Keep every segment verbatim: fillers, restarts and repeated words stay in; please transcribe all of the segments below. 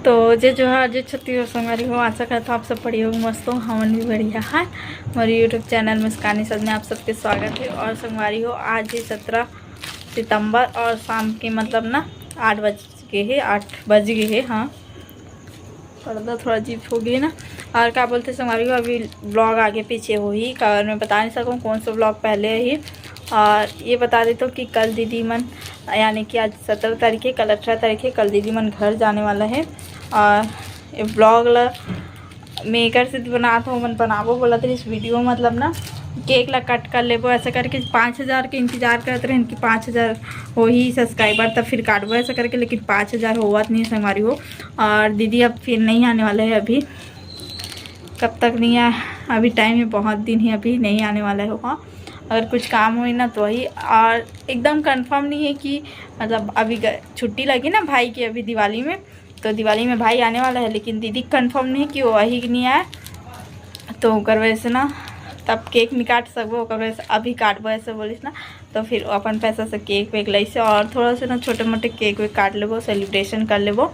तो जय जोहार, जय छत्तीसगढ़ संगवारी हो, आशा करत हो आप सब बढ़िया हो, मस्त हो। हमन भी बढ़िया है। हमारे YouTube चैनल मुस्कानी सद में आप सबके स्वागत है। और संगवारी हो, आज है सत्रह सितंबर और शाम के, मतलब ना, आठ बज गए है, आठ बज गए है। हाँ, पर्दा थोड़ा अजीब हो गई ना। और का बोलते संगवारी हो, अभी ब्लॉग आगे पीछे हो ही, कारण मैं बता नहीं सकूँ कौन सा ब्लॉग पहले ही। और ये बता देता हूँ कि कल दीदी मन, यानी कि आज सत्रह तारीख है, कल अठारह तारीख है, कल दीदी मन घर जाने वाला है। और ये ब्लॉग ला मैं एकर से बनात हूँ, मन बनाबो बोलत रहिस वीडियो, मतलब ना, केक ला कट कर लेबो ऐसा करके। पाँच हज़ार के इंतजार करत रहन कि पाँच हज़ार होही सब्सक्राइबर तब फिर काटबो ऐसा करके, लेकिन पाँच हज़ार होवत नहीं संगवारी हो। और दीदी अब फिर नहीं आने वाला है अभी, कब तक नहीं आए, अभी टाइम है, बहुत दिन है, अभी नहीं आने वाला है वो। अगर कुछ काम होई ना तो वही, और एकदम कंफर्म नहीं है कि, मतलब, अभी ग-, छुट्टी लगी ना भाई की अभी दिवाली में, तो दिवाली में भाई आने वाला है, लेकिन दीदी कंफर्म नहीं कि वो आही कि नहीं आए। तो ओकर वजह से ना तब केक नहीं काट सकबो, ओकर वजह से अभी काटबो ऐसे बोलिस ना, तो फिर अपन पैसा से केक वेक लइसे और थोड़ा सा ना छोटे मोटे केक वेक काट लेबो, सेलिब्रेशन कर लेबो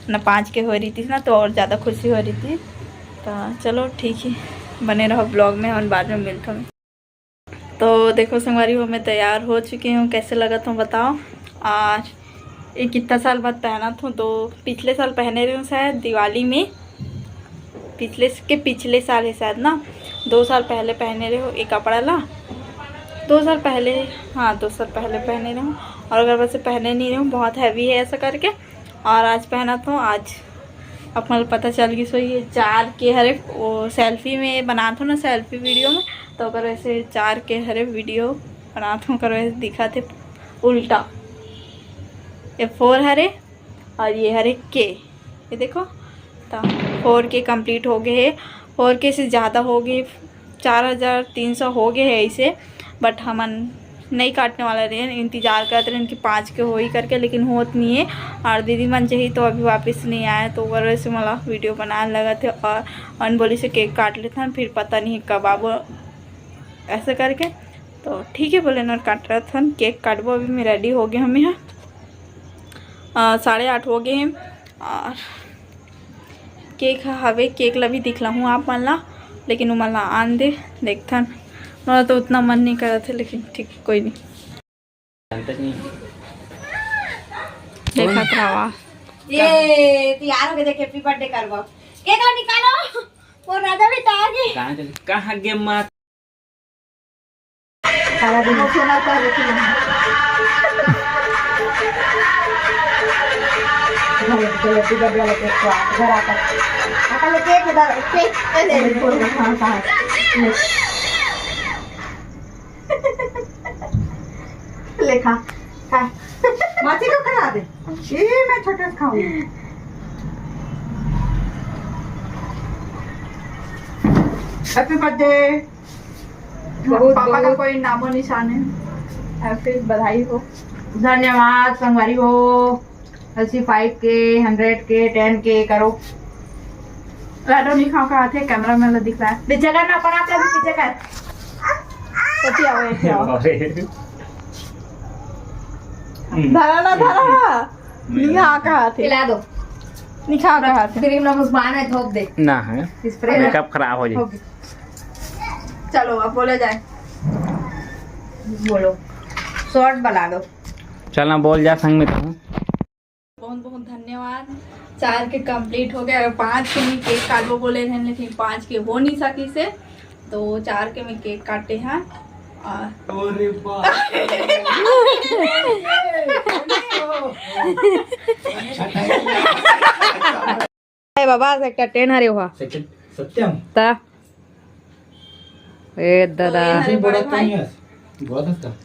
ना। पाँच के हो रही थी ना तो और ज़्यादा खुशी हो रही थी। तो चलो ठीक है, बने रहो ब्लॉग में, हम बाद में मिलते हैं। तो देखो संगवारी हो, मैं तैयार हो चुकी हूँ, कैसे लगत हूँ बताओ। और ये कितना साल बाद पहनत हूँ, तो पिछले साल पहने रही हूँ शायद दिवाली में, पिछले के पिछले साल है शायद ना, दो साल पहले पहने रहे हो ये कपड़ा ला, दो साल पहले, हाँ, दो साल पहले पहने रहे हूँ। और अगर वैसे पहने नहीं रहे हूँ, बहुत हैवी है ऐसा करके। और आज पहनत हूँ, आज अपन पता चल गई सो ये चार के हरे, वो सेल्फी में बनात हूँ ना, सेल्फी वीडियो में, तो ओकर वैसे चार के हरे वीडियो बनात हूँ, ओकर वैसे दिखत है उल्टा। ये फोर हरे और ये हरे के, ये देखो, तो फोर के कंप्लीट हो गए है, फोर के से ज़्यादा हो गए, चार हज़ार तीन सौ हो गए है इसे, बट हमन नहीं काटने वाला रहे, इंतजार करत रहे कि पाँच के होही करके, लेकिन होत नहीं है। और दीदी मन जही तो अभी वापस नहीं आए, तो ओकर वजह से मोला वीडियो बनाए लगत है। और अन बोली से केक काट लेथन, फिर पता नहीं कब आबो ऐसे करके। तो ठीक है बोले ना, काट रहा था केक काटबो। अभी मैं रेडी हो गए हमें यहाँ, आ, साढ़े आठ हो गए हैं। और केक ह-, हवे, केक ला भी दिखलाहूँ आप मन ला, लेकिन उमन ला आन दे, देखथन। मोला तो उतना मन नहीं करत है, लेकिन ठीक, कोई नहीं। जानता नहीं। देखत रहा। ये तैयार हो गए, देख, हैप्पी बर्थडे करबो। केक ला निकालो, वो राजा बेटा आ गए। कहाँ चले? कहाँ गे माँ? सारा दिन सोना कर रखी है। घर पे लड्डू डब्बा लेके तो आ, घर आकर, आकर लेके एक हजार, एक, एक, एक, एक, हाँ, हाँ। ले खा, खा। मासी को खिला दे। ये मैं छोटे से खाऊंगी। Happy birthday. बहुत, पापा का बहुत कोई नामो निशान है। और फिर बधाई हो। धन्यवाद संगवारी हो। अस्सी, फाइव के, हंड्रेड के, टेन के करो। लाडो नहीं खाओ कहा थे, कैमरा में ला दिख रहा है। पीछे कर ना, अपन आप लोग भी पीछे कर। पीछे आओ, पीछे आओ। अरे। धरा ना, धरा। नहीं खा कहा थे। खिला दो। नहीं खा कहा थे। क्रीम ना मुस्कान है, थोप दे। ना है। स्प्रे ना। मेकअप खराब हो जाए। थोप दे। चलो, अब बोला जाए। बोलो। शॉर्ट बना दो। चल ना, बोल जा संग में तू। बहुत बहुत धन्यवाद। चार के कंप्लीट हो गए। अगर पाँच के मैं केक काटबो बोले रहे, लेकिन पाँच के हो नहीं सकी से, तो चार के मैं केक काटे हैं। और अरे बाप। ए बाबा, एक टेन हरे हुआ। सत्य-, सत्यम। ता। ए दादा। तो ये हरे बड़े भाई। बोला तो नहीं है। बोला तो था।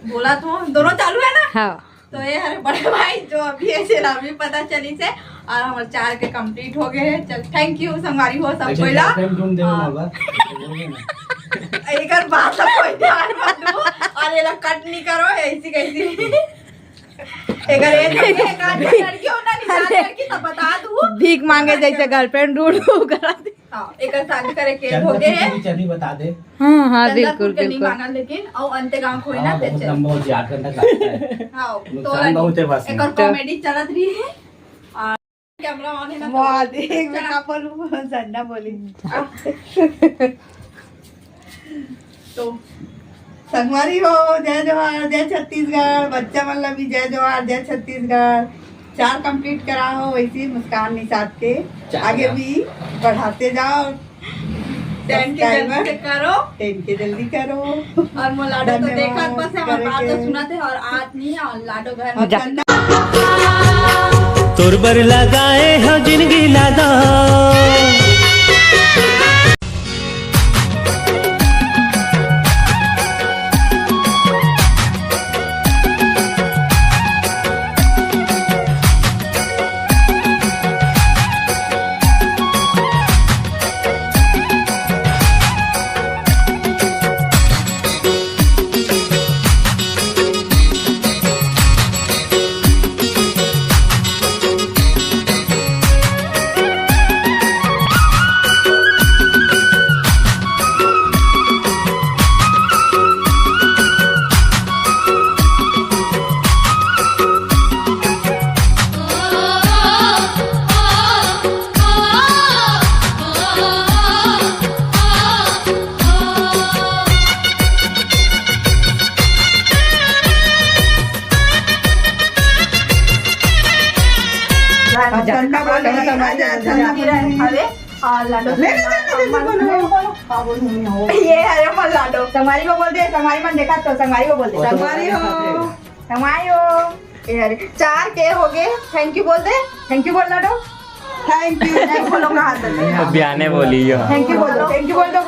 बोला तो, दोनों चालू है ना? हाँ। तो ये हरे बड़े भाई जो अभी ऐसे ना अभी पता चली से, और हमारे चार के कंप्लीट हो गए हैं। चल, थैंक यू संगवारी हो सब कोई ला। गर्लफ्रेंड ढूंढ दे हाँ। बाबा। एक और बात ला कोई ध्यान मत दो, और ये लोग कट नहीं करो, ऐसी कैसी। अगर ये लड़की हो ना, निशान लड़की तो बता दू। भीख मांगे जैसे गर्लफ्रेंड ढूंढू करा दे। हाँ, एक शादी करे के हो गए हैं। चंदन बता दे। हाँ, हाँ, बिल्कुल, बिल्कुल। मांगा, लेकिन और अंते गांव खोई ना हाँ, बहुत लंबा हो गया, आठ घंटा का रास्ता है। हाँ, तो नुकसान बहुत है बस में। एक और कॉमेडी चलत रही है। कैमरा ऑन है ना, तो वाह, देख, मैं का बोलूं, झंडा बोली। तो संगवारी हो, जय जोहार, जय छत्तीसगढ़। बच्चा मन ला भी जय जोहार, जय छत्तीसगढ़। चार कंप्लीट करा हो, वैसे ही मुस्कान निषाद के चार आगे हजार। भी बढ़ाते जाओ। टेन के जल्दी से करो। टेन के जल्दी करो। और मोर लाडो तो धन्यवाद। देखत बस है, हमारे बात तो सुनत है और आज नहीं है, और लाडो घर में जा। तोर बर लगाए हो जिंदगी लादा। चंदा बोले, आजा, चंदा बोले। अरे, हाँ, लाडो। ले, ले, ले, ले, ले, बोलो, बोलो। हाँ, बोलो, बोलो। ये, अरे, मत लाडो। संगवारी को बोल दे, संगवारी मन देखा तो, संगवारी को बोल दे। संगवारी हो। संगवारी हो। ये, अरे, चार के हो गए। Thank you बोल दे। Thank you बोल लाडो। Thank you। नहीं, बोलो, कहाँ से? अब बयाने बोली हो। Thank you बोल दो, thank you बोल दो।